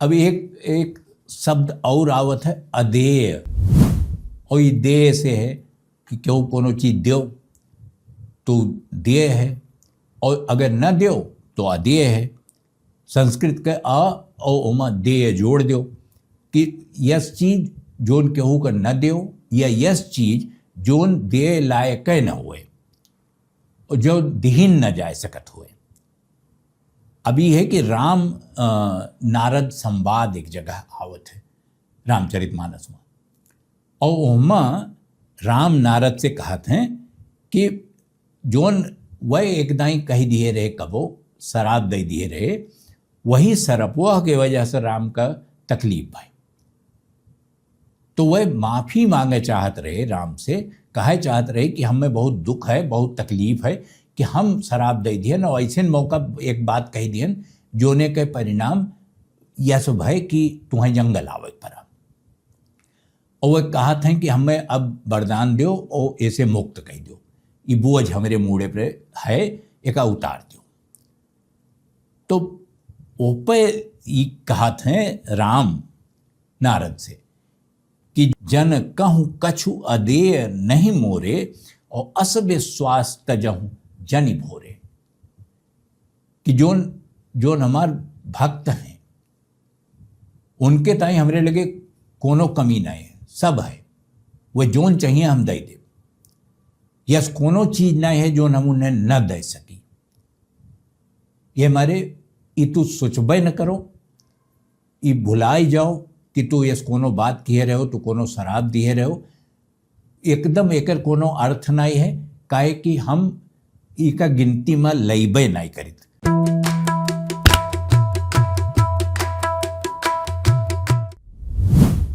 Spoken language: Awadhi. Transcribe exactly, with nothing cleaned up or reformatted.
अब एक एक शब्द और आवत है, अदेय। और ये देय से है कि केहू कोनो चीज देव तो देय है, और अगर न देव तो अदेय है। संस्कृत के अ और ओमा देय जोड़ देव कि यस चीज जोन केहू का न देव, या यस चीज जोन देय लायक न होए और जो दिहिन न जाए सकत होए। अब ये है कि राम अ, नारद संवाद एक जगह आवत है रामचरितमानस में, और ओमा राम नारद से कहत हैं कि जोन वह एक दाई कह दिए रहे, कबो शराब दे दिए रहे, वही सरपवा के वजह से राम का तकलीफ भाई। तो वह माफी मांगे चाहत रहे राम से, कहे चाहत रहे कि हमें बहुत दुख है, बहुत तकलीफ है कि हम शराब दे दिए ना, ऐसे मौका एक बात कह दिए जोने के परिणाम यह सब है कि तुम्हें जंगल आवे के पड़ा। और वह कहत हैं कि हमें अब वरदान दो और ऐसे मुक्त कह दो, ये बोझ हमारे मूड़े पर है, एका उतार दो। तो ओपे ई कहत हैं राम नारद से कि जन कहूँ कछु अदेय नहीं मोरे, और अस विश्वास तजहु जनि भोरे। कि जोन जोन हमार भक्त हैं, उनके ताई हमरे लगे कोनो कमी नहीं है, सब है। वह जोन चाहिए हम दे देब। यस कोनो चीज नहीं है जोन हम उन्हें न दे सकी। ये हमारे ई तू सोचबे न करो, ई भुलाई जाओ कि तू यस कोनो बात किए रहो, तू कोनो शराब दिए रहो। एकदम एकर कोनो अर्थ नहीं है, काहे कि हम इका गिनती में लइबे नहीं करित।